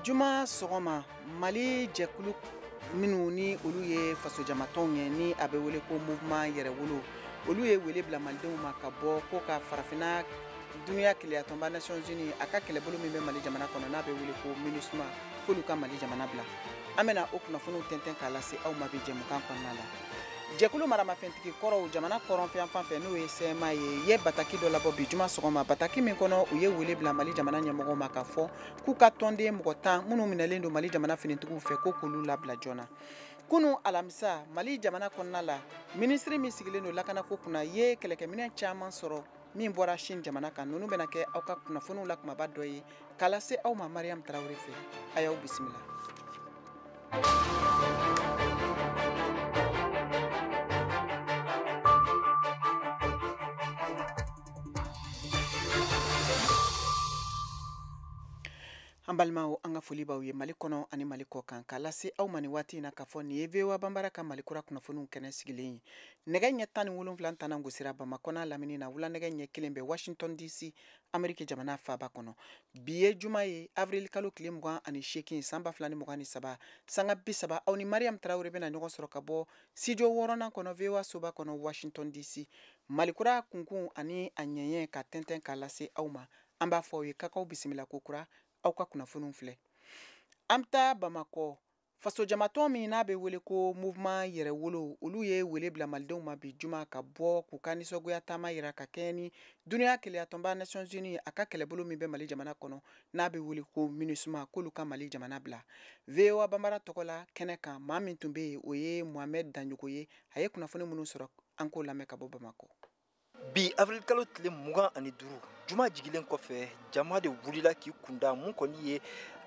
Juma sɔgɔma, Mali jɛkulu minnu ni olu ye fasojamatɔnw ye, ni a bɛ wele ko Mouvement Yɛrɛwolo, olu ye wele bila malidenw ma ka bɔ ko ka farafinna dunuya keleyatɔnba Nations Unies a ka kɛlɛbolo min bɛ Mali jamana kɔnɔ, n'a bɛ wele ko MINUSMA, k'olu ka Mali jamana bila. An bɛna o kunnafoniw tɛntɛn k'a lase aw ma bi jɛmukan kɔnɔna la. Jɛkulu maramafɛntigi kɔrɔw jamana kɔrɔnfɛn fan fɛ, n'o ye CMA ye, ye bataki dɔ labɔ bi juma sɔgɔma, bataki min kɔnɔ u ye wele bila Mali jamana ɲɛmɔgɔw ma k'a fɔ k'u ka tɔnden mɔgɔ 10 minnu minɛlen don Mali jamana finitigiw fɛ, ko k'olu labila joona. Kunu alamisa, Mali jamana kɔnɔna la, minisiri min sigilen don lakanako kunna ye kɛlɛkɛminɛn caman sɔrɔ min bɔra Chine jamana kan. Ninnu bɛna kɛ aw ka kunnafoniw la kumaba dɔ ye k'a lase aw ma Mariam Tarawele fɛ. A y'aw bisimila. An balimaw, an ka foli b'aw ye Mali kɔnɔ ani Mali kɔ kan, k'a lase aw ma nin waati in na k'a fɔ nin ye VOA Banbara ka Mali kura kunnafoniw kɛnɛ sigilen ye. Nɛgɛ ɲɛ 17 tannan gosira Bamakɔ n'a lamini na, wula nɛgɛ ɲɛ 1 bɛ Washington DC, Ameriki jamana faaba kɔnɔ. Bi ye juma ye, avril kalo tile 28, san 2023, sanga 30, aw ni Mariam Tarawele bɛna ɲɔgɔn sɔrɔ ka bɔ studio 6nan kɔnɔ, VOA soba kɔnɔ, Washington DC. Mali kura kunkun ani a ɲɛɲɛ ka tɛntɛn k'a lase aw ma. An b'a fɔ aw ye k'aw bisimila ko kura, aw ka kunnafoniw filɛ. An bɛ taa Bamakɔ. Fasojamatɔn min n'a bɛ wele ko Mouvement Yɛrɛwolo, olu ye wele bila malidenw ma bi juma ka bɔ k'u ka nisɔngoya taama yira ka kɛɲɛ ni dunuya keleyatɔnba Nations Unies a ka kɛlɛbolo min bɛ Mali jamana kɔnɔ, n'a bɛ wele ko MINUSMA, k'olu ka Mali jamana bila. VOA Banbara tɔgɔ la kɛnɛ kan, maa min tun bɛ yen, o ye Mohamed Danjogo ye. A ye kunnafoni minnu sɔrɔ, an k'o lamɛn ka bɔ Bamakɔ. Bi avril kalo tile 25, juma jigilen kɔfɛ, jama de wulila k'i kunda mun kɔni ye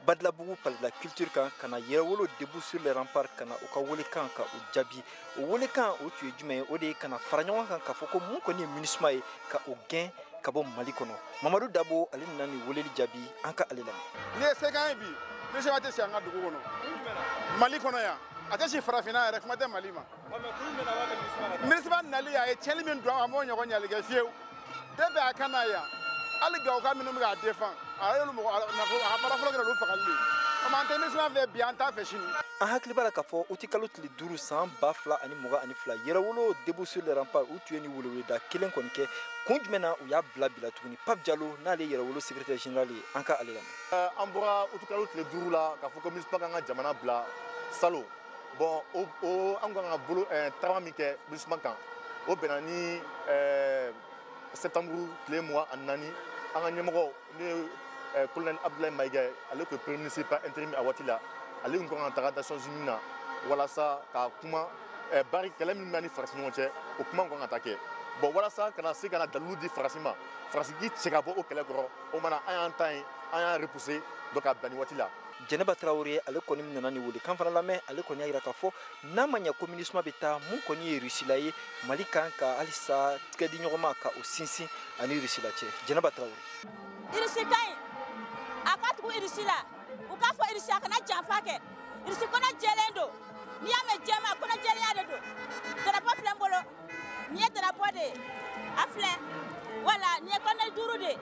Badalabugu Palais de la Culture kan, ka na Yɛrɛwolo Debout sur les remparts, ka na u ka welekan ka o jaabi. O welekan o tun ye jumɛn ye? O de ye ka na fara ɲɔgɔn kan k'a fɔ ko mun kɔni ye MINUSMA ye, ka o gɛn ka bɔ Mali kɔnɔ. Mamadu Dabo ale nana nin weleli jaabi, an ka ale lamɛn. N'i ye sekan ye bi, MINUSMA tɛ si an ka dugu kɔnɔ, Mali kɔnɔ yan, a tɛ si farafinna yɛrɛ, kuma tɛ Mali ma. MINUSMA nali, a ye tiɲɛni min don, a m'o ɲɔgɔn ɲali kɛ fiyewu. Depuis a ka na yan, hali Gawo minnu bɛ k'a défend, a y'olu mɔgɔ a ka baara fɔlɔ kɛra olu fagali de ye. O ma, an tɛ MINUSMA fɛ bi, an t'a fɛ sini. An hakili b'a la k'a fɔ uti kalo tile 5 san 2022, Yɛrɛwolo Debout sur les remparts u tun ye nin weleweleda kelen kɔni kɛ. Kun jumɛn na u y'a bila bila tuguni? Pape Diallo n'ale ye Yɛrɛwolo secrétaire général ye, an ka ale lamɛn. An bɔra uti kalo tile 5 la k'a fɔ ko MINUSMA k'an ka jamana bila salon. Bon, o an kan ka bolo tagama min kɛ MINUSMA kan, o bɛnna ni septembre tile 24, an ka ɲɛmɔgɔ ne ye colonel Abdoulaye Maïga ye, ale tun ye premier ministre par intérim a waati la, ale tun kan ka taga Nations Unies na walasa ka kuma bari kɛlɛ min bɛ ni Faransi ɲɔgɔn cɛ, o kuma kan ka taa kɛ. Bon, walasa kana se ka na dalilu di Faransi ma, Faransi k'i cɛ ka bɔ o kɛlɛ kɔrɔ, o mana an y'an ta ye, an y'a repousser donc ka bila nin waati la. Jɛnɛba Tarawele ale kɔni nana ni welekan fana lamɛn. Ale kɔni y'a yira k'a fɔ n'a ma ɲɛ ko MINUSMA bɛ taa, mun kɔni ye Russie ye, Mali kan ka halisa tigɛ di ɲɔgɔn ma ka o sinsin ani Russie la cɛ. Jɛnɛba Tarawele. Russie ka ɲi, a ka tugu Russie la, u k'a fɔ Russie a kana janfa kɛ. Russie kɔnɔ jɛlen don, n'i y'a mɛn jɛman, kɔnɔ jɛlenya de don. Drapeau filɛ n bolo, nin ye drapeau de ye, a filɛ, wala nin ye kɔnɛ 5 de ye.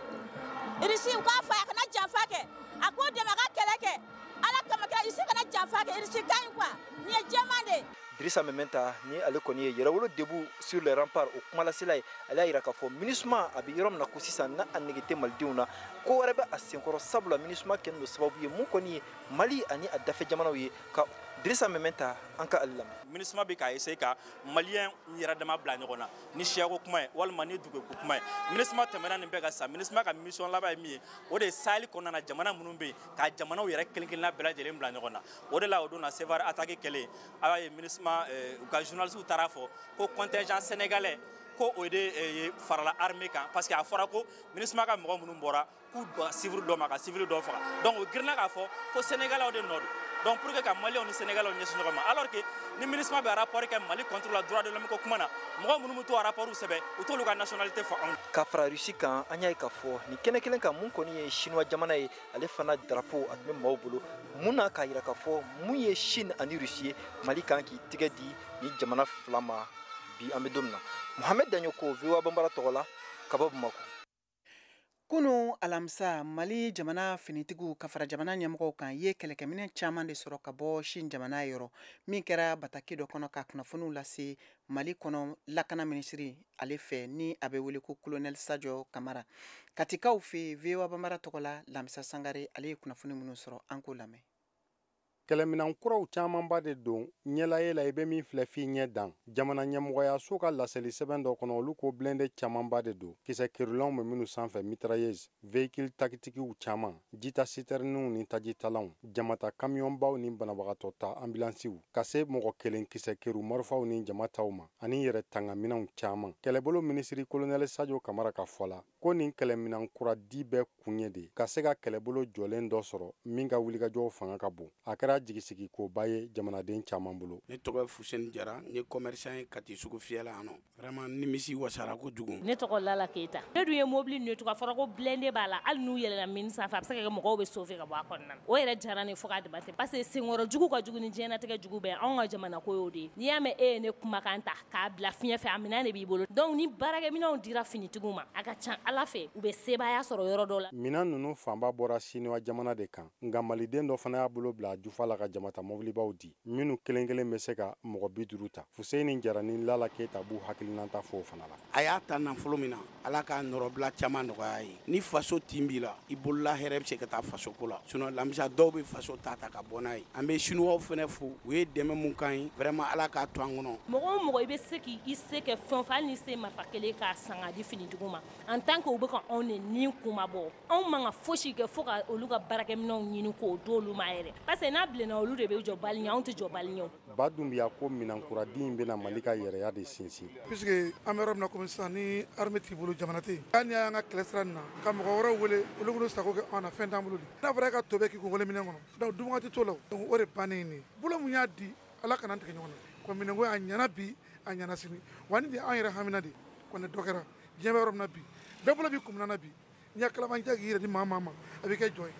Russie u k'a fɔ a kana janfa kɛ, a k'u dɛmɛ a ka kɛlɛ kɛ, Ala kama kɛ, Russie kana janfa kɛ, Russie ka ɲi quoi, nin ye jɛman de ye. Dirisa Mɛmɛnta ni ale kɔni ye Yɛrɛwolo Debout sur les remparts o kumalasela ye, ale y'a yira k'a fɔ MINUSMA a bɛ yɔrɔ min na ko sisan n'a a nege tɛ malidenw na, ko wɛrɛ bɛ a senkɔrɔ, sabula MINUSMA kɛlen don sababu ye mun kɔni ye Mali ani a dafɛ jamanaw ye. Ka Dirisa Mɛmɛnta, an ka ale lamɛn. MINUSMA bɛ k'a essayer ka maliyɛn yɛrɛ dama bila ɲɔgɔn na ni siyako kuma ye walima ni duguko kuma ye. MINUSMA tɛmɛna nin bɛɛ kan sisan. MINUSMA ka mission laban ye min ye, o de ye Sahel kɔnɔna na jamana minnu bɛ yen, ka jamanaw yɛrɛ kelen kelenna bɛɛ lajɛlen bila ɲɔgɔn na. O de la o don na Sevare attaque kɛlen, a b'a ye MINUSMA u ka journalistes taara fɔ ko contingent sénégalais ko o de ye farala armée kan, parce que a fɔra ko MINUSMA ka mɔgɔ minnu bɔra k'u civil dɔ ma ka civil dɔ faga, donc o girinna k'a fɔ ko sénégalais de nɔ don. Donc pour que ka maliyɛnw ni sénégalais ɲɛsin ɲɔgɔn ma, alors que ni MINUSMA bɛ rapport kɛ Mali contre la droit de l'homme ko kuma na, mɔgɔ minnu bɛ to rapport sɛbɛn, u t'olu ka nationalité fɔ anw. Ka fara Russie kan, an y'a ye k'a fɔ nin kɛnɛ kelen kan, mun kɔni ye Chinois jamana ye, ale fana drapeau a tun bɛ maaw bolo mun na, k'a yira k'a fɔ mun ye Chine ani Russie ye, Mali kan k'i tigɛ di ni jamana fila ma bi an bɛ don min na. Mohamed Dagnoko, VOA Bambara tɔgɔ la ka bɔ Bamakɔ. Kunu alamisa, Mali jamana finitigiw ka fara jamana ɲɛmɔgɔw kan ye kɛlɛkɛminɛn caman de sɔrɔ ka bɔ Chine jamana yɔrɔ, min kɛra bataki dɔ kɔnɔ ka kunnafoniw lase Mali kɔnɔ lakana minisiri ale fɛ, ni a bɛ wele ko Colonel Sadio Kamara. Katikaw fɛ, VOA Bambara tɔgɔ la, Lamisa Sangare ale ye kunnafoni minnu sɔrɔ, an k'o lamɛn. Kɛlɛminan kuraw camanba de don ɲɛlaye la, i bɛ min filɛ f'i ɲɛ dan. Jamana ɲɛmɔgɔyaso ka laseli sɛbɛn dɔ kɔnɔ, olu ko blindé camanba de don, kisɛ kerulanw bɛ minnu sanfɛ, mitrailleuse, véhicule tactiquew caman, jita citernew ni tajitalanw, jamata kamiyɔnbaw ni banabagatɔ ta ambulansiw, ka se mɔgɔ kelen kisɛ keru marifaw ni jama taw ma, ani yɛrɛ tangaminɛnw caman. Kɛlɛbolo minisiri Colonel Sadio Kamara ka fɔ la, ko nin kɛlɛminan kura di bɛɛ kun ye de ka se ka kɛlɛbolo jɔlen dɔ sɔrɔ min ka wulikajɔw fanga ka bon. A kɛra jigisigi koba ye jamanaden caman bolo. Ne tɔgɔ ye Fuseni Jara, n ye commerçant ye Kati sugu fiyɛ la yan nɔ. Vraiment, nimisi wasara kojugu. Ne tɔgɔ Lala Keyita. Ne dun ye mobili ninnu ye tugun, a fɔra ko blindé b'a la, hali n'u yɛlɛnna min sanfɛ, a bɛ se ka kɛ mɔgɔw bɛ sauver ka bɔ a kɔnɔna na. O yɛrɛ diyara ne fo k'a dama tɛmɛ, parce que senkɔrɔ jugu ka jugu ni diɲɛnatigɛ jugu bɛɛ. Anw ka jamana ko y'o de ye. N'i y'a mɛn e ye ne kumakan ta k'a bila fiɲɛ fɛ, a minɛn de b'i bolo. Donc ni baarakɛminɛnw dira finitigiw ma, a ka ca Ala fɛ u bɛ sebaaya sɔrɔ yɔrɔ dɔ la. Minɛn ninnu fanba bɔra Siniwa jamana de kan, nka maliden dɔ fana y'a bolo bila a jufa la ka jamata mɔbilibaw di, minnu kelen kelen bɛ se ka mɔgɔ 50 ta. Fuseni Jara ni Lala Keyita b'u hakilinata fɔ o fana la. A y'a ta nafolo min na, Ala k'a nɔrɔbila caman nɔgɔya ye. Ni faso tin b'i la, i bolola hɛrɛ bɛ se ka taa faso ko la. Sinon Lamisa, dɔw bɛ faso ta ka bɔ n'a ye. An bɛ Siniwaw fana fo, u ye dɛmɛ mun k'an ye, vraiment Ala k'a to an kɔnɔ. Mɔgɔ o mɔgɔ, i bɛ se k'i se kɛ fɛn o fɛn, hali n'i se marifa kelen k'a san k'a di finitigiw ma, en tant que u bɛ ka anw de ni kunmabɔ, anw man ka fosi kɛ fo ka olu ka baarakɛminɛnw ɲini k'o d'olu ma yɛrɛ, parce que n'a bilenna, olu de bɛ jɔ bali ɲɛ, anw tɛ jɔ bali ɲɛ. Ba Dunbiya ko minɛnkuradi in bɛna Mali ka yɛrɛya de sinsin. Puisque an bɛ yɔrɔ min na komi sisan, ni armée t'i bolo, jamana tɛ yen. Hali n'i y'an ka kɛlɛ sira nin na ka mɔgɔ wɛrɛw wele, olu b'u sago kɛ anw na, fɛn t'an bolo de. N'a fɔra e ka to bɛ k'i kun wele minɛn kɔnɔ, donc dunwaati t'o la. Donc o de bannen nin ye. Bolo mun y'a di, Ala kana an tigɛ ɲɔgɔn na. Ko minɛnko a ɲɛna bi, a ɲɛna sini. Wa ni de an yɛrɛ hamina de, kɔni dɔ kɛra. Diɲɛ bɛ yɔrɔ min na bi, bɛɛ bolo b'i kun na bi. N'i y'a kalabanciya k'i yɛrɛ di maa maa ma, a bɛ kɛ jɔn ye.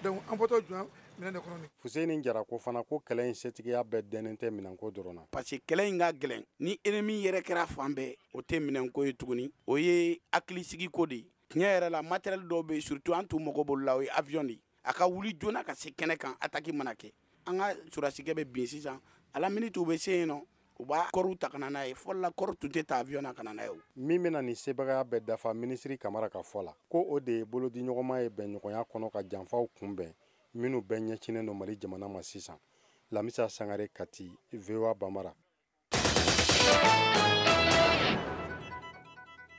Donc an bɔtɔ jɔn minɛn de kɔnɔ. Fuseni Jara ko fana ko kɛlɛ in setigiya bɛɛ dɛnnen tɛ minɛnko dɔrɔn na. Parce que kɛlɛ in ka gɛlɛn, ni ennemi yɛrɛ kɛra fan bɛɛ, o tɛ minɛnko ye tuguni, o ye hakilisigiko de ye. Tiɲɛ yɛrɛ la, matériel dɔw bɛ yen, surtout an t'u mago bolo la, o ye avion de ye. A ka wuli joona ka se kɛnɛ kan, attaque mana kɛ. An ka sɔrɔdasikɛ bɛ bin sisan, à la minute u bɛ se yen nɔ, u b'a kɔriw ta ka na n'a ye. Fɔlɔ la, kɔri tun tɛ ta avion na ka na n'a ye. Min bɛna nin sebagaya bɛɛ dafa, minisiri Kamara ka fɔ la, ko o de ye bolodiɲɔgɔnma ye bɛnɲɔgɔnya kɔnɔ ka janfaw kunbɛn minnu bɛɛ ɲɛcinnen don Mali jamana ma sisan. Lamisa Sangare, Kati, VOA Bambara.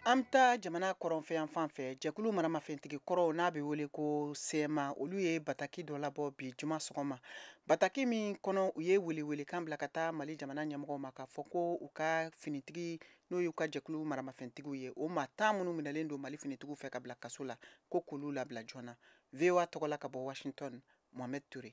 An bɛ taa jamana kɔrɔnfɛ yan fan fɛ. Jɛkulu maramafɛntigi kɔrɔw n'a bɛ wele ko CMA, olu ye bataki dɔ labɔ bi juma sɔgɔma, bataki min kɔnɔ u ye welewelekan bila ka taa Mali jamana ɲɛmɔgɔw ma k'a fɔ ko u ka finitigi, n'o y'u ka jɛkulu maramafɛntigiw ye, o maa 10 minnu minɛlen don Mali finitigiw fɛ ka bila kaso la, ko k'olu labila joona. VOA tɔgɔ la ka bɔ Washington, Mohamed Touré.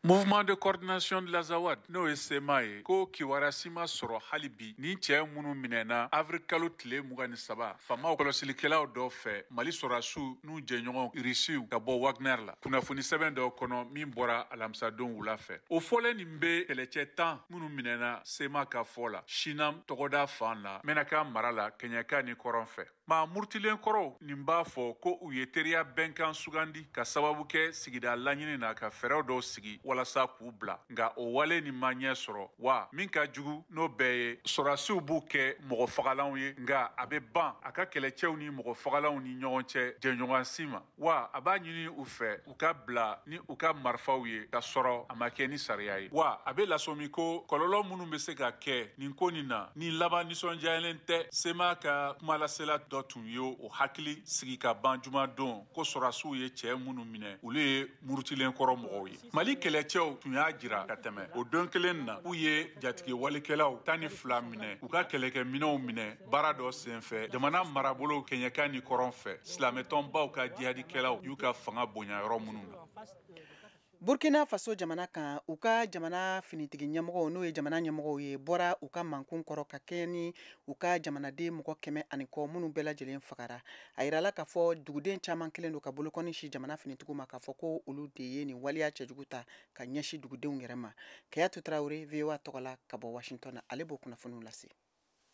Mouvement de coordination de l'Azawad, n'o ye CMA ye, ko kibaruya si ma sɔrɔ hali bi ni cɛ minnu minɛna avril kalo tile 23 faamaw kɔlɔsilikɛlaw dɔ fɛ, Mali sɔrɔdasiw n'u jɛɲɔgɔn Irisiw ka bɔ Wagner la. Kunnafoni sɛbɛn dɔ kɔnɔ min bɔra alamisadon wula fɛ, o fɔlen nin bɛ kɛlɛcɛ 10 minnu minɛna CMA ka fɔ la Sinam tɔgɔda fan la, Mɛnaka mara la, Kɛɲɛka ni kɔrɔn fɛ. Maa murutilen kɔrɔw nin b'a fɔ ko u ye teriya bɛnkan sugandi ka sababu kɛ sigida laɲini na ka fɛɛrɛw dɔw sigi walasa k'u bila, nka o wale nin ma ɲɛ sɔrɔ. Wa min ka jugu n'o bɛɛ ye, sɔrɔdasiw b'u kɛ mɔgɔ fagalanw ye, nka a bɛ ban a ka kɛlɛcɛw ni mɔgɔ fagalanw ni ɲɔgɔn cɛ jɛɲɔgɔn si ma. Wa a b'a ɲini u fɛ u ka bila ni u ka marifaw ye ka sɔrɔ a ma kɛ ni sariya ye. Wa a bɛ lasɔmi ko kɔlɔlɔ minnu bɛ se ka kɛ nin ko nin na, ni laban nisɔndiyalen tɛ. CMA ka kumalasela dɔ tun ye o hakili sigi ka ban jumadon ko sɔrɔdasiw ye cɛ minnu minɛ, olu ye murutilen kɔrɔ mɔgɔw ye. Mali kɛlɛcɛw tun y'a jira ka tɛmɛ o don kelen na, k'u ye jatigi walikɛlaw 12 minɛ, u ka kɛlɛkɛminɛnw minɛ baara dɔ senfɛ jamana marabolo kɛɲɛka ni kɔrɔn fɛ, silamɛtɔnbaw ka jihadikɛlaw y'u ka fanga bonya yɔrɔ minnu na. Burkina Faso jamana kan, u ka jamana finitigi ɲɛmɔgɔw, n'o ye jamana ɲɛmɔgɔw ye, bɔra u ka mankun kɔrɔ ka kɛɲɛ ni u ka jamanaden mɔgɔ 100 ani kɔ minnu bɛɛ lajɛlen fagara. A yirala k'a fɔ duguden caman kɛlen don ka bolokɔni si jamana finitigiw ma k'a fɔ ko olu de ye nin waleya cɛjugu ta ka ɲɛsin dugudenw yɛrɛ ma. Kayatu Tarawele, VOA tɔgɔ la ka bɔ Washington, ale b'o kunnafoniw lase.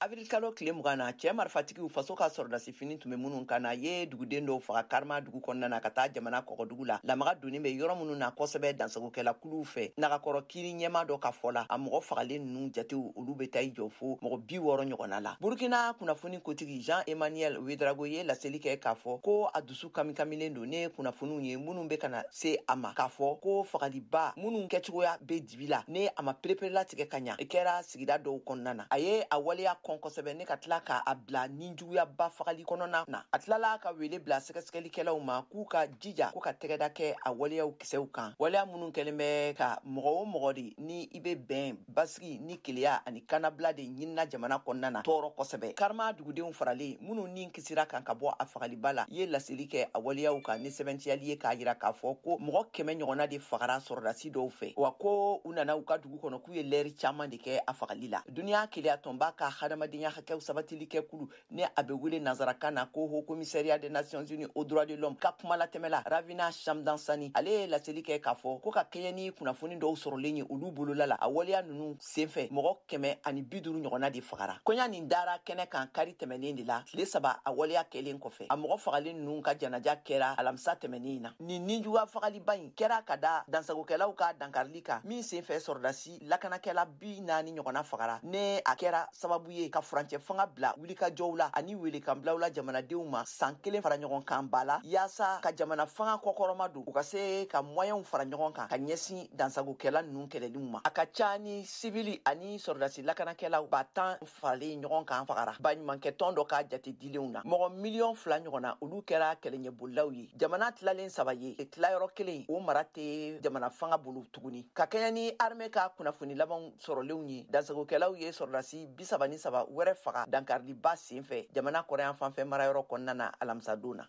Avril kalo tile 20 na, cɛ marifatigiw faso ka sɔrɔdasi fini tun bɛ minnu kan na ye duguden dɔw faga Karma dugu kɔnɔna na ka taa jamana kɔgɔdugu la, lamaga donni bɛ yɔrɔ minnu na kosɛbɛ dansagokɛla kuluw fɛ. Nagakɔrɔ kiri ɲɛma dɔ ka fɔ la, a mɔgɔ fagalen ninnu jatew olu bɛ taa i jɔ fo mɔgɔ 60 ɲɔgɔnna la. Burkina kunnafoni kotigi Jean Emmanuel Ouedraogo ye laseli kɛ k'a fɔ ko a dusu kamikamilen don ne kunnafoniw ye minnu bɛ ka na se a ma, k'a fɔ ko fagaliba minnu kɛcogoya bɛ dibi la ne a ma pereperelatigɛ ka ɲa kɛra sigida dɔw kɔnɔna na. A ye a waleya kɔn kosɛbɛ ne ka tila k'a bila ninjuguyaba fagali kɔnɔna na. A tilala ka wele bila sɛgɛsɛgɛlikɛlaw ma k'u ka jija ko ka tɛgɛda kɛ a waleyaw kisɛw kan, waleya minnu kɛlen bɛ ka mɔgɔ o mɔgɔ de ni i bɛ bɛn, basigi ni keleya ani kannabila de ɲinina jamana kɔnɔna na tɔɔrɔ kosɛbɛ. Karma dugudenw faralen minnu ni kisira kan ka bɔ a fagaliba la ye laseli kɛ a waleyaw kan ni sɛbɛntiyali ye, k'a yira k'a fɔ ko mɔgɔ 100 ɲɔgɔnna de fagara sɔrɔdasi dɔw fɛ, wa ko u nana u ka dugu kɔnɔ k'u ye lɛri caman de kɛ a fagali la. Duniya keleya tɔnba ka hadamadenya hakɛw sabatili kɛ kulu ni a bɛ wele nansarakan na ko Haut Commissariat des Nations Unies aux droits de l'homme ka kumalatɛmɛla Ravina Shamdansani, ale ye laseli kɛ k'a fɔ ko ka kɛɲɛ ni kunnafoni dɔw sɔrɔlen ye olu bolola la, a waleya ninnu senfɛ mɔgɔ 150 ɲɔgɔnna de fagara. Kɔɲa nin dara kɛnɛ kan kari tɛmɛnen de la, tile 3 a waleya kɛlen kɔfɛ. A mɔgɔ fagalen ninnu ka janaja kɛra alamisa tɛmɛnen na. Nin ninjuguya fagaliba in kɛra ka da dansagokɛlaw ka dankarili kan min senfɛ sɔrɔdasi lakanakɛla 40 ɲɔgɔnna fagara, ne a kɛra sababu ye ka furancɛ fanga bila wulikajɔw la ani welekanbilaw la jamanadenw ma san 1 fara ɲɔgɔn kan ba la, yaasa ka jamana fanga kɔkɔrɔma don u ka se ka moyɛnw fara ɲɔgɔn kan ka ɲɛsin dansagokɛla ninnu kɛlɛliw ma. A ka ca ni sivili ani sɔrɔdasi lakanakɛlaw 10,000 faralen ɲɔgɔn kan fagara baɲumankɛtɔn dɔ ka jate dilenw na. Mɔgɔ 2 miliyɔn ɲɔgɔnna olu kɛra kɛlɛɲɛbolilaw ye. Jamana tilalen 3 ye, tilayɔrɔ kelen o mara tɛ jamana fanga bolo tuguni. Ka kɛɲɛ ni armée ka kunnafoni labanw sɔrɔlenw ye, dansagokɛlaw ye sɔrɔdasi 33 wɛrɛ faga dankariliba senfɛ jamana kɔrɔyan fanfɛ marayɔrɔ kɔnɔna na alamisadon na.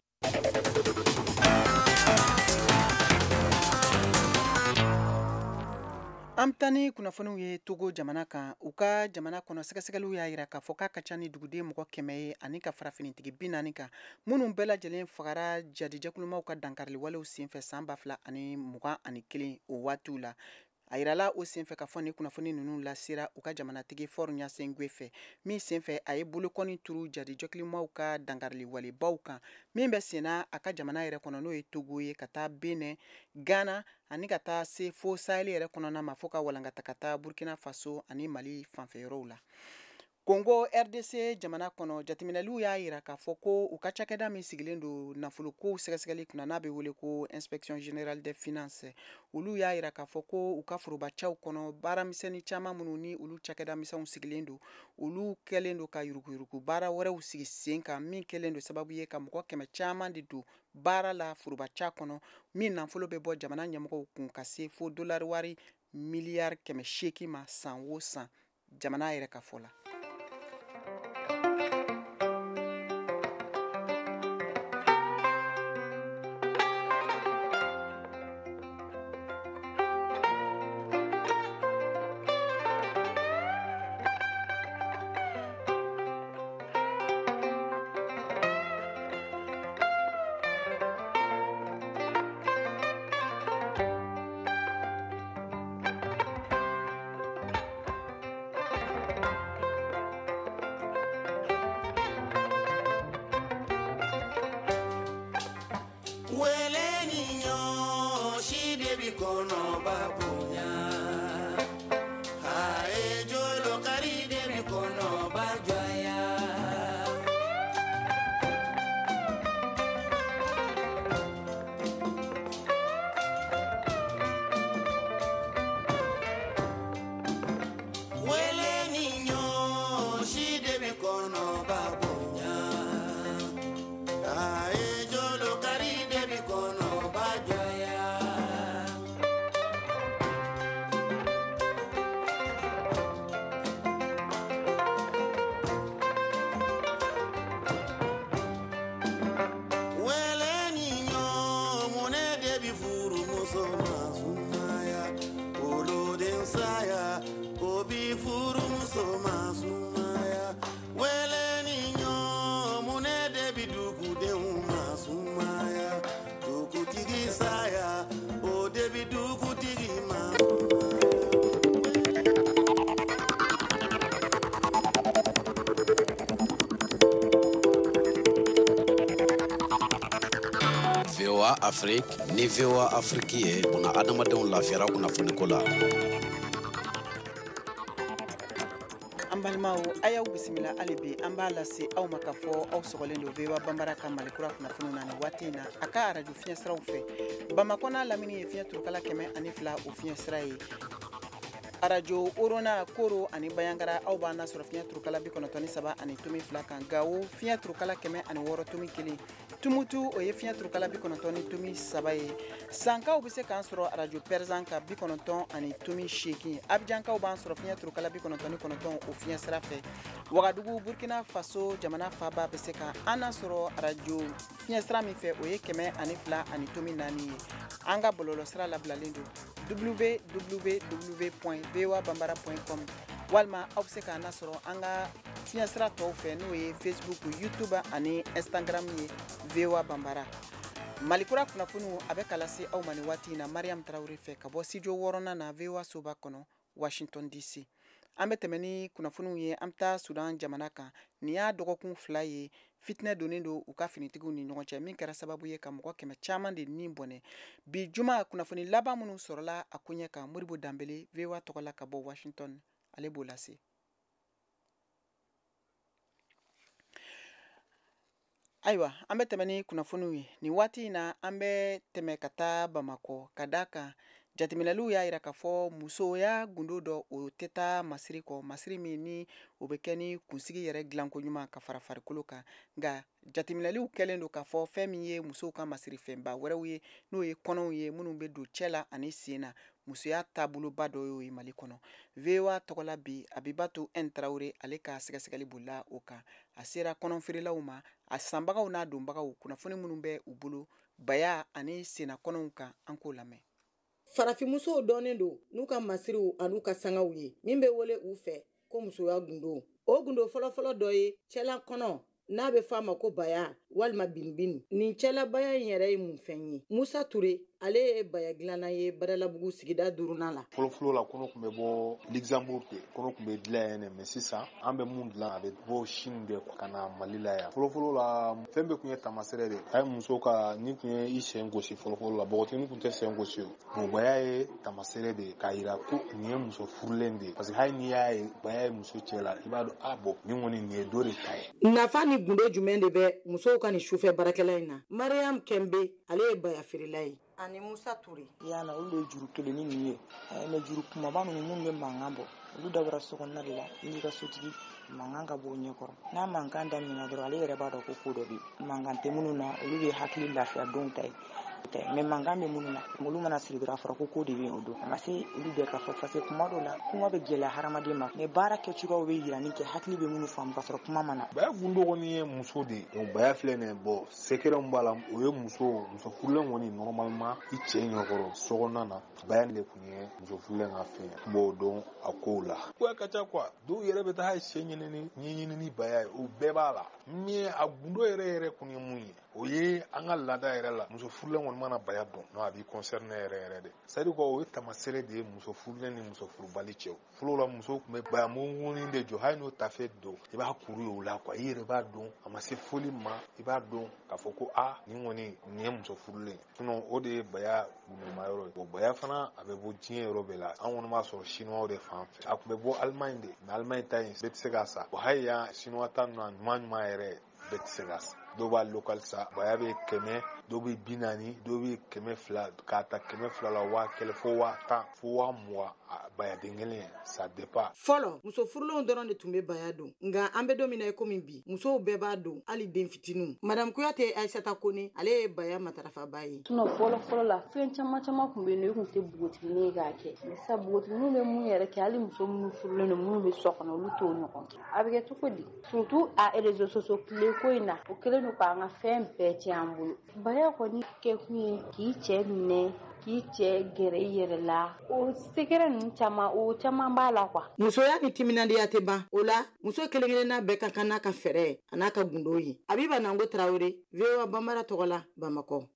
An bɛ taa ni kunnafoniw ye Togo jamana kan. U ka jamana kɔnɔ sɛgɛsɛgɛliw y'a jira k'a fɔ k'a ka ca ni duguden mɔgɔ 100 ye ani ka farafinitigi 40 kan minnu bɛɛ lajɛlen fagara jadijɛkulumaw ka dankariliwalew senfɛ san 2021 o waatiw la. A yirala o senfɛ k'a fɔ ni kunnafoni ninnu lasera u ka jamanatigi Faure Gnassingbé fɛ, min senfɛ a ye bolokɔni turu jadijɛkulumaw ka dankariliwalebaw kan min bɛ senna a ka jamana yɛrɛ kɔnɔ, n'o ye Togo ye, ka taa Benin, Ghana ani ka taa se fo Sahel yɛrɛ kɔnɔna ma, fo ka walankata ka taa Burkina Faso ani Mali fanfɛyɔrɔw la. Congo RDC jamana kɔnɔ, jateminɛliw y'a jira k'a fɔ ko u ka cakɛda min sigilen don nafolokow sɛgɛsɛgɛli kunna n'a bɛ wele ko Inspection générale des finances, olu y'a jira k'a fɔ ko u ka forobacaw kɔnɔ baaramisɛnnin caman minnu ni olu cakɛda misɛnw sigilen don, olu kɛlen don ka yuruguyurugu baara wɛrɛw sigi sen kan min kɛlen don sababu ye ka mɔgɔ 100 caman de don baara la forobaca kɔnɔ, min nafolo bɛ bɔ jamana ɲɛmɔgɔw kun ka se fo dolari wari miliyari 800 ma san o san jamana yɛrɛ ka fɔ la. Afrique ni VOA Afrique ye buna adamadenw lafiyara kunnafoniko la. An balimaw, a y'aw bisimila hali bi. An b'a lase aw ma k'a fɔ aw sɔgɔlen don VOA Banbara ka Malikura kunnafoniw na nin waati in na a ka arajo fiɲɛsiraw fɛ. Bamakɔ n'a lamini ye fiɲɛ turukala 102 o fiɲɛsira ye. Arajo Orona, Koro ani Bayangara, aw b'an nasɔrɔ fiɲɛ turukala 93.2 kan. Gawo, fiɲɛ turukala 106.1. Tumutu, o ye fiɲɛ turukala 90.3 ye. Sankaw bɛ se k'an sɔrɔ arajo Pɛrizan kan 90.8. Abijankaw b'an sɔrɔ fiɲɛ turukala 99 o fiɲɛ sira fɛ. Wagadugu, Burkina Faso jamana faaba bɛ se ka an nasɔrɔ arajo fiɲɛ sira min fɛ, o ye 102.4 ye. An ka bɔlɔlɔsira labilalen don www.voabambara.com, walima aw bɛ se k'an nasɔrɔ an ka fiɲɛsira tɔw fɛ, n'o ye Facebook, YouTube ani Instagram ye VOA Bambara. Malikura kunnafoniw a bɛ ka lase aw ma nin waati in na Mariam Tarawele fɛ ka bɔ studio 6nan na VOA soba kɔnɔ, Washington DC. An bɛ tɛmɛ ni kunnafoniw ye, an bɛ taa Sudan jamana kan. Nin y'a dɔgɔkun 2 ye fitinɛ donnen don u ka finitigiw ni ɲɔgɔn cɛ, min kɛra sababu ye ka mɔgɔ 100 caman de ni bɔnɛ. Bi juma kunnafoni laban minnu sɔrɔla a koɲɛ kan, Modibo Danbele VOA tɔgɔ la ka bɔ Washington, ale b'o lase. Ayiwa, an bɛ tɛmɛ ni kunnafoniw ye nin waati in na. An bɛ tɛmɛ ka taa Bamakɔ ka d'a kan jateminɛliw y'a jira k'a fɔ musoya gundo dɔ o tɛ taa masiri kɔ, masiri min ni o bɛ kɛ ni kunsigi yɛrɛ dilanko ɲuman ka fara farikolo kan. Nka jateminɛliw kɛlen don k'a fɔ fɛn min ye musow ka masirifɛnba wɛrɛw ye, n'o ye kɔnɔw ye minnu bɛ don cɛ la ani sen na, musoya taaboloba dɔ y'o ye Mali kɔnɔ. VOA tɔgɔla bi, Abibatu N Tarawele, ale ka sɛgɛsɛgɛli bolila o kan. A sera kɔnɔfeerelaw ma, a sanbagaw n'a donbagaw, kunnafoni minnu bɛ u bolo baya ani senna kɔnɔw kan, an k'o lamɛn. Farafinmusow dɔnnen don n'u ka masiriw an'u ka sangaw ye, min bɛ wele u fɛ ko musoya gundo. O gundo fɔlɔfɔlɔ dɔ ye cɛla kɔnɔ, n'a bɛ f'a ma ko baya walima binbin. Nin cɛla baya in yɛrɛ ye mun fɛn ye? Musa Ture, ale ye baya dilanna ye Badalabugu sigida 5nan la. Fɔlɔfɔlɔ la, kɔnɔ tun bɛ bɔ Luxembourg de, kɔnɔ tun bɛ dilan yen, mais sisan an bɛ mun dilan, a bɛ bɔ Chine de ka na Mali la yan. Fɔlɔfɔlɔ la, fɛn bɛɛ tun ye taamasere de ye. A ye muso ka ni tun ye i sen gosi fɔlɔfɔlɔ la, npogotiginin tun tɛ sen gosi o. Bon, baya ye taamasere de ye k'a yira ko nin ye muso furulen de ye, parce que hali n'i y'a ye baya ye muso cɛ la, i b'a dɔn a bɔn nin kɔni nin ye dɔ de ta ye. Nafa ni gundo jumɛn de bɛ musow ka nin sufɛ baarakɛla in na? Mariam Kɛnbe, ale ye baya feerela ye, ani Musa Ture. Yana, olu de ye juru kelenni ninnu ye, mais juru kumaba ninnu minnu bɛ mankan bɔ, olu dabɔra sokɔnɔna de la. I n'i ka sotigi mankan ka bɔ o ɲɛkɔrɔ. N'a mankan daminɛna dɔrɔn, ale yɛrɛ b'a dɔn ko ko dɔ bɛ yen. Mankan tɛ minnu na, olu de ye hakili lafiya donw ta ye, mais mankan bɛ minnu na, olu mana siri dɔrɔn, a fɔra ko ko de bɛ yen o don. A ma se olu bɛɛ ka fɔ, parce que kuma dɔw la kuma bɛ gɛlɛya hadamaden ma, mais baara kɛcogoyaw bɛ yirani kɛ, hakili bɛ minnu faamu ka sɔrɔ kuma ma na. Baya gundo kɔni ye muso de ye. Donc baya filɛ nin ye, bon secret min b'a la, o ye muso furulen kɔni normalement i cɛ ɲɛkɔrɔ sokɔnɔna na, baya de tun ye muso furulen ka fɛn ye. N b'o dɔn a kow la. Ko ka ca quoi, dɔw yɛrɛ bɛ taa hali sɛ ɲɛɲini ni baya ye, o bɛɛ b'a la. Mais a gundo yɛrɛ yɛrɛ kun ye mun ye, o ye an ka laada yɛrɛ la, muso furulen kɔni mana baya dɔn, non a b'i concerné yɛrɛ yɛrɛ de. C'est à dire quoi, o ye taamasere de ye muso furulen ni muso furubali cɛ. Fɔlɔ la, musow tun bɛ baya mungunin de jɔ, hali n'o tafe don, i b'a kuru ye o la quoi, i yɛrɛ b'a dɔn a ma se foli ma, i b'a dɔn k'a fɔ ko a nin kɔni nin ye muso furulen ye. Sinon o de ye baya gundoma yɔrɔ ye. Bon, baya fana a bɛ bɔ diɲɛ yɔrɔ bɛɛ la. An kɔni b'a sɔrɔ chinois de fan fɛ. A tun bɛ bɔ Allemagne de, mais Allemagne ta in bɛɛ tɛ se k'a san. Bon, hali yan chinois ta ninnu, a ɲuman ɲuman yɛrɛ bɛɛ tɛ se k'a san. Dɔw b'a local san, baya bɛ 100, dɔw bɛ 40, dɔw bɛ 200, k'a ta 200 la 1000 fo 10,000 fo 20,000 baya den kelen, ça dépend. Fɔlɔ, muso furulenw dɔrɔn de tun bɛ baya don, nka an bɛ don min na i komi bi, musow bɛɛ b'a don, hali den fitininw. Madame Kuyate Aissata Kone, ale ye baya matarafaba ye. Sinon fɔlɔ fɔlɔ la, fɛn caman caman tun bɛ yen nɔ, i tun tɛ npogotiginin ye k'a kɛ. Mais sisan npogotigininw bɛ mun yɛrɛ kɛ, hali muso minnu furulen don, minnu bɛ so kɔnɔ, olu t'o ɲɔgɔn kɛ. A bɛ kɛ cogo di? Surtout a réseaux sociaux tile ko in na, o kɛlen don k'an ka fɛn bɛɛ tiɲɛ an bolo. Baya kɔni kɛkun ye k'i cɛ minɛ, k'i cɛ gɛrɛ i yɛrɛ la, o secret ninnu caman, o caman b'a la quoi. Musoya ni timinandiya tɛ ban o la, muso kelen kelenna bɛɛ ka kan n'a ka fɛɛrɛ a n'a ka gundo ye. Abiba Nango Tarawele, VOA Banbara tɔgɔ la, Bamakɔ.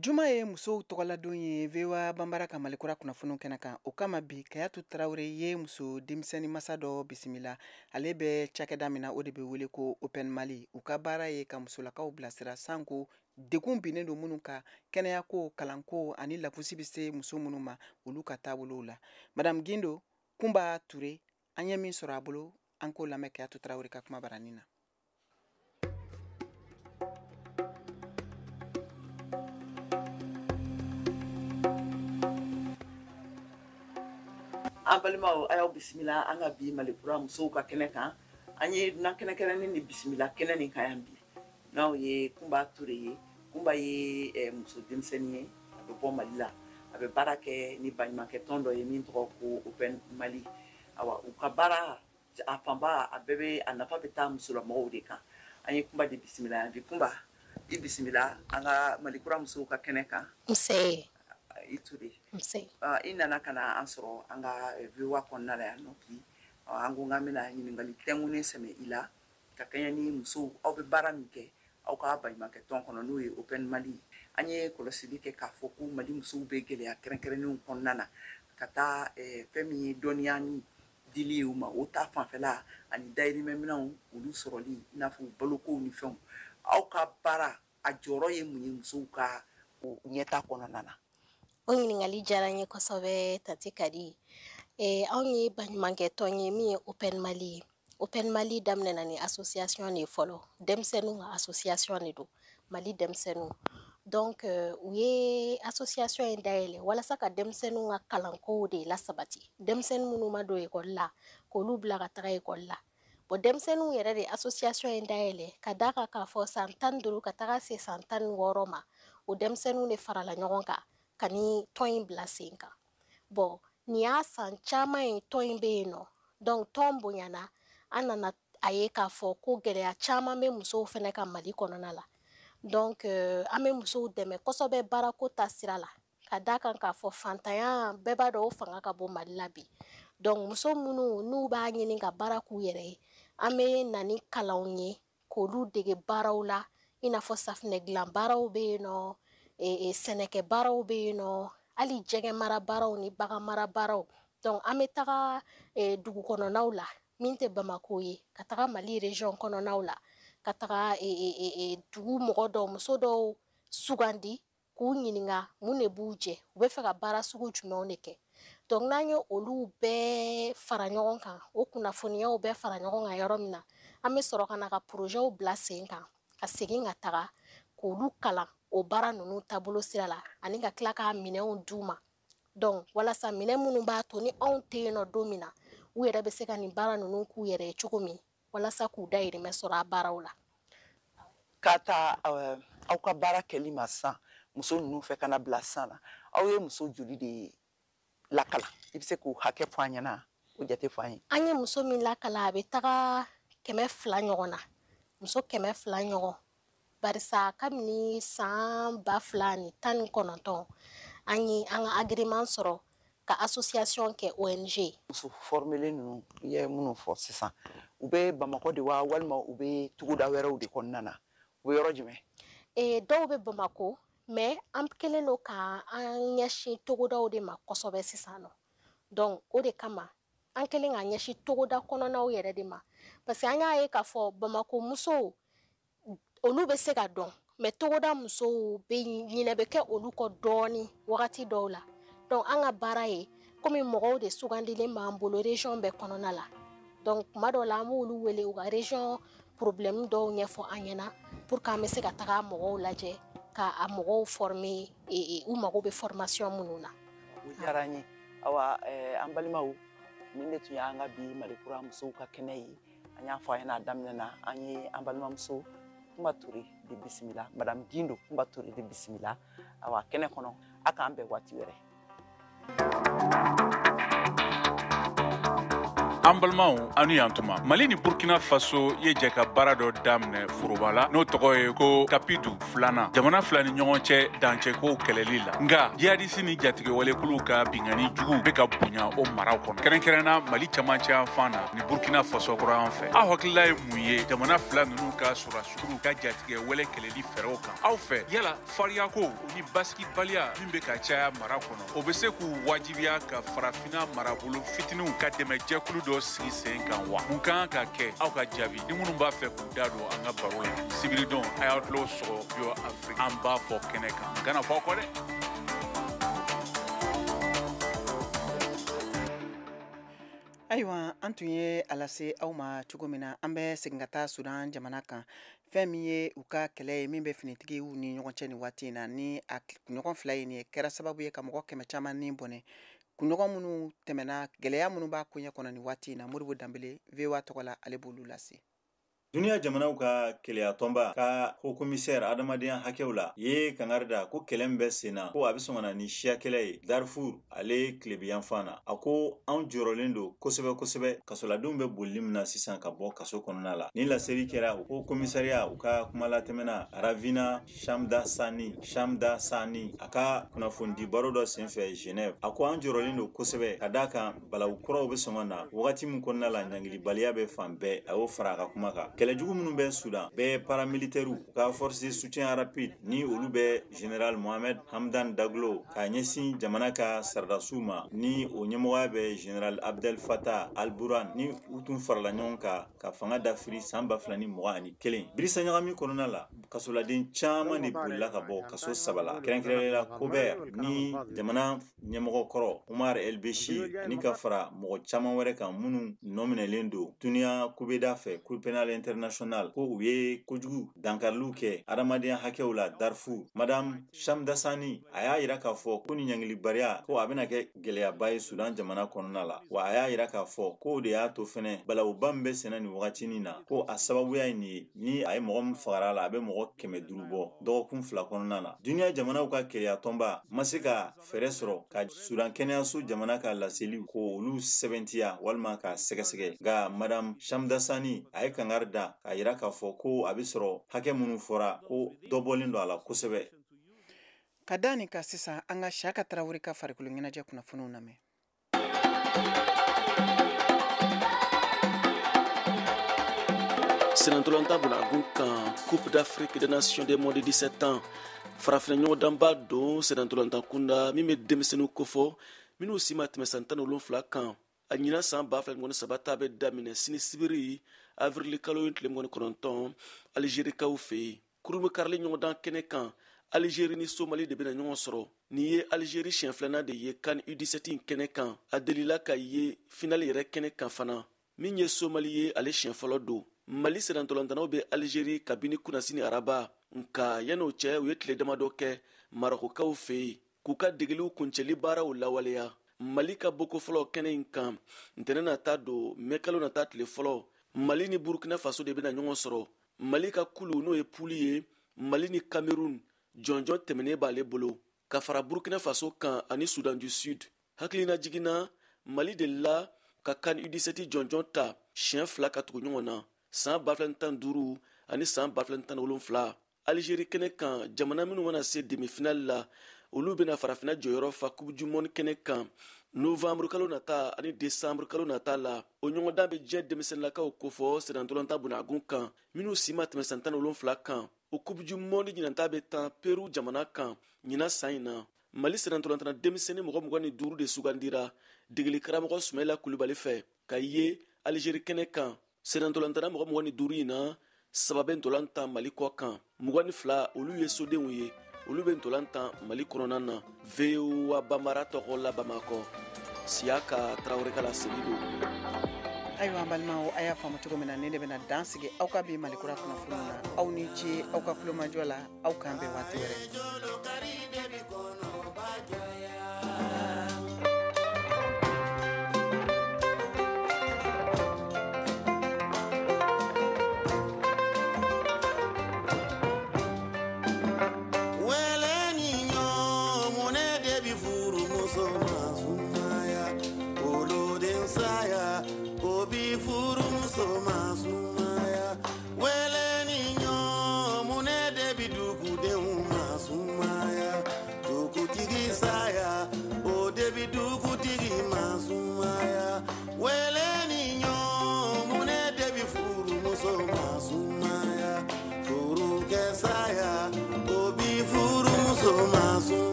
Juma ye musow tɔgɔladon ye VOA Banbara ka Malikura kunnafoniw kɛnɛ kan. O kama bi, Kayatu Tarawele ye muso denmisɛnnin masa dɔ bisimila. Ale bɛ cakɛda min na, o de bɛ wele ko Open Mali. U ka baara ye ka musolakaw bilasira sanko degun binnen don minnu kan, kɛnɛyako, kalanko ani lafusi bɛ se muso minnu ma, olu ka taabolow la. Madame Gindo Kunba Ture, an ye min sɔrɔ a bolo, an k'o lamɛn Kayatu Tarawele ka kuma baranin na. An balimaw, a y'aw bisimila an ka bi Malikura musow ka kɛnɛ kan. An ye dunan kɛnɛkɛrɛnnen ni bisimila kɛnɛ nin kan yan bi, n'aw ye Kunba Ture ye. Kunba ye muso denmisɛnnin ye, a bɛ bɔ Mali la, a bɛ baara kɛ ni baɲumankɛ tɔn dɔ ye min tɔgɔ ko Open Mali. Awa, u ka baara a fanba a bɛɛ bɛ a nafa bɛ taa musolamɔgɔw de kan. An ye Kunba de bisimila yan bi. Kunba, i bisimila an ka Malikura musow ka kɛnɛ kan. Nse. I Ture. Nse. I nana ka na an sɔrɔ an ka VOA kɔnɔna la yan nɔ bi. An ko k'an bɛna ɲininkali tɛnkunnen sɛmɛ i la ka kɛɲɛ ni musow aw bɛ baara min kɛ aw ka baɲumankɛ tɔn kɔnɔ, n'o ye Open Mali. An ye kɔlɔsili kɛ k'a fɔ ko Mali musow bɛ gɛlɛya kɛrɛnkɛrɛnnenw kɔnɔna na, ka taa fɛn min ye dɔnniya ni dili ye u ma, o ta fanfɛla ani dayirimɛminɛnw olu sɔrɔli, i n'a fɔ balokow ni fɛnw. Aw ka baara a jɔyɔrɔ ye mun ye musow ka ɲɛta kɔnɔna na? O ɲininkali diyara n ye kosɛbɛ, Tati Kadi. Anw ye baɲumankɛ tɔn ye min ye Open Mali ye. Open Mali daminɛna ni association de ye fɔlɔ, denmisɛnninw ka association de don, Mali denmisɛnninw. Donc u ye association in dayɛlɛ walasa ka denmisɛnninw ka kalankow de lasabati. Denmisɛnnin minnu ma don ekɔli la, k'olu bila ka taga ekɔli la. Bon, denmisɛnninw yɛrɛ de association in dayɛlɛ ka d'a kan k'a fɔ san 15 ka taga se san 16 ma, o denmisɛnninw de farala ɲɔgɔn kan ka ni tɔn in bila sen kan. Bon, nin y'a san caman ye tɔn in bɛ yen nɔ. Donc tɔn bonyana, an nana a ye k'a fɔ ko gɛlɛya caman bɛ musow fɛnɛ ka Mali kɔnɔna la. Donc an bɛ musow dɛmɛ kosɛbɛ baarako ta sira la, ka d'a kan k'a fɔ fantanya bɛɛ b'a dɔn o fanga ka bon Mali la bi. Donc muso minnu n'u b'a ɲini ka baara k'u yɛrɛ ye, an bɛ na ni kalanw ye k'olu dege baaraw la, i n'a fɔ safunɛ dilan baaraw bɛ yen nɔ, sɛnɛkɛ baaraw bɛ yen nɔ, hali jɛgɛ mara baaraw ni bagan mara baaraw. Donc an bɛ taga dugu kɔnɔnaw la min tɛ Bamako ye, ka taga Mali région kɔnɔnaw la, ka taga dugu mɔgɔ dɔw, muso dɔw sugandi k'u ɲininka mun de b'u jɛ, u bɛ fɛ ka baara sugu jumɛnw de kɛ. Donc n'an ye olu bɛɛ fara ɲɔgɔn kan, o kunnafoniyaw bɛɛ fara ɲɔgɔn kan yɔrɔ min na, an bɛ sɔrɔ ka na ka projets bila sen kan, ka segin ka taga k'olu kalan o baara ninnu taabolo sira la, ani ka tila k'a minɛnw d'u ma. Donc walasa minɛn minnu b'a to ni anw tɛ yen nɔ don min na, u yɛrɛ bɛ se ka nin baara ninnu k'u yɛrɛ ye cogo min, walasa k'u dahirimɛ sɔrɔ a baaraw la. Ka taa aw ka baara kɛli ma sisan muso ninnu fɛ ka na bila sisan na, aw ye muso joli de lakalan? I bɛ se k'o hakɛ fɔ an ɲɛna, o jate fɔ an ye. An ye muso min lakalan, a bɛ taga 200 ɲɔgɔn na, muso 200 ɲɔgɔn. Barisa kabini san 2019 an ye an ka agrément sɔrɔ ka association kɛ ONG. Muso formelen ninnu i ye minnu fɔ sisan, u bɛ Bamakɔ de wa, walima u bɛ togoda wɛrɛw de kɔnɔna na? U bɛ yɔrɔ jumɛn? Dɔw bɛ Bamakɔ, mais an kɛlen don ka an ɲɛsin togodaw de ma kosɛbɛ sisan nɔ. Donc o de kama an kɛlen k'an ɲɛsin togoda kɔnɔnaw yɛrɛ de ma, parce que an y'a ye k'a fɔ Bamakɔ musow olu bɛ se ka dɔn, mais togoda musow bɛ ɲinɛ bɛ kɛ olu kɔ dɔɔni wagati dɔw la. Donc an ka baara ye komi mɔgɔw de sugandilen b'an bolo région bɛɛ kɔnɔna la. Donc kuma dɔw la an b'olu wele u ka région problème dɔw ɲɛfɔ an ɲɛna pour que an bɛ se ka taga mɔgɔw lajɛ ka a mɔgɔw former u mago bɛ formation minnu na. O diyara n ye. Awa, an balimaw, nin de tun y'an ka bi Malikura musow ka kɛnɛ ye. An y'a fɔ a ɲɛna a daminɛ na, an ye an balimamuso Kunba Ture de bisimila, Madame Gindo Kunba Ture de bisimila. Awa, kɛnɛ kɔnɔ, a k'an bɛn waati wɛrɛ. An balimaw, aw ni yan tuma. Mali ni Burkina Faso ye jɛ ka baara dɔ daminɛ foroba la, n'o tɔgɔ ye ko Kapidu filanan, jamana fila ni ɲɔgɔn cɛ dancɛkow kɛlɛli la. Nka jihadisi ni jatigɛwalekuluw ka binkanni juguw bɛ ka bonya o maraw kɔnɔ, kɛrɛnkɛrɛnna Mali camancɛ yanfan na ni Burkina Faso kɔrɔyan fɛ. Aw hakilila ye mun ye jamana fila ninnu ka sɔrɔdasiw ka jatigɛwale kɛlɛli fɛɛrɛw kan? Aw fɛ, yala fariyako ni basigibaliya min bɛ ka caya mara kɔnɔ, o bɛ se k'u wajibiya ka farafinna marabolo fitininw ka dɛmɛ jɛkulu dɔ dɔ sigi sen kan wa? Mun kan ka kɛ? Aw ka jaabi. Ni minnu b'a fɛ k'u da don an ka baro la, sibiridon a y'aw tulo sɔgɔ VOA Afrique, an b'a fɔ kɛnɛ kan. Kana fɔ aw kɔ dɛ. Ayiwa, an tun ye a lase aw ma cogo min na, an bɛ segin ka taa Sudan jamana kan. Fɛn min ye u ka kɛlɛ ye min bɛ finitigiw ni ɲɔgɔn cɛ nin waati in na, ni a kunɲɔgɔn 2 ye nin ye, kɛra sababu ye ka mɔgɔ 100 caman ni bɔnɛ. Kunɲɔgɔn minnu tɛmɛna, gɛlɛya minnu b'a koɲɛ kɔnɔ nin waati in na, Modibo Danbele VOA tɔgɔ la, ale b'olu lase. Duniya jamanaw ka keleya tɔnba ka haut commissaire adamadenya hakɛw la ye kangari da ko kɛlɛ min bɛ sen na, ko a bɛ sɔn ka na ni siya kɛlɛ ye Darfur ale tilebiyanfan na. A ko anw jɔrɔlen don kosɛbɛ kosɛbɛ kasoladenw bɛ bolili min na sisan ka bɔ kaso kɔnɔna la. Ni laseli kɛra haut commissariat u ka kumalatɛmɛna Ravina Shamdasani a ka kunnafonidi baro dɔ senfɛ Genève. A ko an jɔrɔlen don kosɛbɛ ka d'a kan balawu kuraw bɛ sɔn ka na wagati min kɔnɔna la, ɲangilibaliya bɛ fan bɛɛ. A y'o fara a ka kuma kan. Kɛlɛjugu minnu bɛ Sudan bɛɛ paramilitaires u ka force de soutien rapide ni olu bɛ général Mohamed Hamdan Daglo k'a ɲɛsin jamana ka sardasiw ma, ni o ɲɛmɔgɔya bɛ général Abdel Fattah al-Burhan, ni u tun farala ɲɔgɔn kan ka fanga dafiri san 2021. Birisa ɲagami kɔnɔna la, kasoladen caman de bolila ka bɔ kaso 3 la, kɛrɛnkɛrɛnnenya la Kobert ni jamana ɲɛmɔgɔ kɔrɔ Omar El Béchir ani ka fara mɔgɔ caman wɛrɛ kan minnu nɔminɛlen don duniya kubeda fɛ, Cour pénale international, ko u ye kojugu dankariliw kɛ adamadenya hakɛw la Darfur. Madame Shamdasani a y'a yira k'a fɔ ko ni ɲangilibaliya ko a bɛna kɛ gɛlɛyaba ye Sudan jamana kɔnɔna la. Wa a y'a yira k'a fɔ k'o de y'a to fɛnɛ balawuba min bɛ senna nin wagatinin na, ko a sababuya ye nin ye, ni a ye mɔgɔ min fagara la, a bɛ mɔgɔ 500 bɔ dɔgɔkun 2 kɔnɔna na. Duniya jamanaw ka keleya tɔnba ma se ka fɛɛrɛ sɔrɔ ka Sudan kɛnɛyaso jamana ka laseliw ko olu sɛbɛntiya walima ka sɛgɛsɛgɛ. Nka Madame Shamdasani a ye kangari da k'a yira k'a fɔ ko a bɛ sɔrɔ hakɛ minnu fɔra ko dɔ bɔlen don a la kosɛbɛ. Ka da nin kan sisan, an ka Siyaka Tarawele ka farikolo ɲɛnajɛ kunnafoniw lamɛn. Senatolanta bolagun kan Coupe d'Afrique des Nations des moins de 17 ans, farafinna ɲɔgɔndanba don senatolanta kunda min bɛ denmisɛnninw kofɔ minnu si ma tɛmɛ san 17 kan. A ɲinan san 2023 ta bɛ daminɛ sini sibiri avril kalo tile 29 Algerikaw fɛ yen. Kurun bɛ karili ɲɔgɔndan kɛnɛ kan, Algérie ni Somali de bɛna ɲɔgɔn sɔrɔ. Nin ye Algérie siɲɛ filanan de ye CAN U17 kɛnɛ kan. A delila ka ye finale yɛrɛ kɛnɛ kan fana. Min ye Somali ye, ale siɲɛ fɔlɔ don. Mali sennantolantanaw bɛ Algérie kabini kunnasini araba. Nka yan'o cɛ, u ye tile damadɔ kɛ Marɔkukaw fɛ yen k'u ka degeliw kuncɛli baaraw lawaleya. Mali ka boko fɔlɔ kɛnɛ in kan ntɛnɛn nata don mɛkalo nata tile fɔlɔ, Mali ni Burkina Faso de bɛna ɲɔgɔn sɔrɔ. Mali ka kulu n'o ye puli ye, Mali ni Cameroun jɔnjɔn tɛmɛnen b'ale bolo ka fara Burkina Faso kan ani Soudan du Sud. Hakilina jiginna, Mali delila ka CAN U17 jɔnjɔn ta siɲɛ 2 ka tugu ɲɔgɔn na san 2015 ani san 2017. Algérie kɛnɛ kan, jamana minnu mana se demi-finale la, olu bɛna farafinna jɔyɔrɔ fa Coupe du Monde kɛnɛ kan novembre kalo nata ani décembre kalo nata la. O ɲɔgɔndan bɛ diɲɛ denmisɛnninlakaw kofɔ sennantolatan bunagun kan minnu si ma tɛmɛ san 17 kan. O Coupe du Monde ɲinanta bɛ tan Peru jamana kan ɲinan san in na. Mali sennantolatan denmisɛnnin mɔgɔ 25 de sugandira degeli karamɔgɔ Sumayila Kulubali fɛ ka ye Algérie kɛnɛ kan. Sennantolatan mɔgɔ 25 in na, 3 bɛ ntolan tan Mali kɔ kan, 22 olu ye sodenw ye, olu bɛ ntolan tan Mali kɔnɔna na. VOA Bambara tɔgɔ la Bamakɔ, Siyaka Tarawele ka laseli don. Ayiwa an balimaw, a y'a faamu cogo min na, ne de bɛna dan sigi aw ka bi Malikura kunnafoniw na. Aw ni ce aw ka kulomajɔ la, aw k'an bɛn waati wɛrɛ.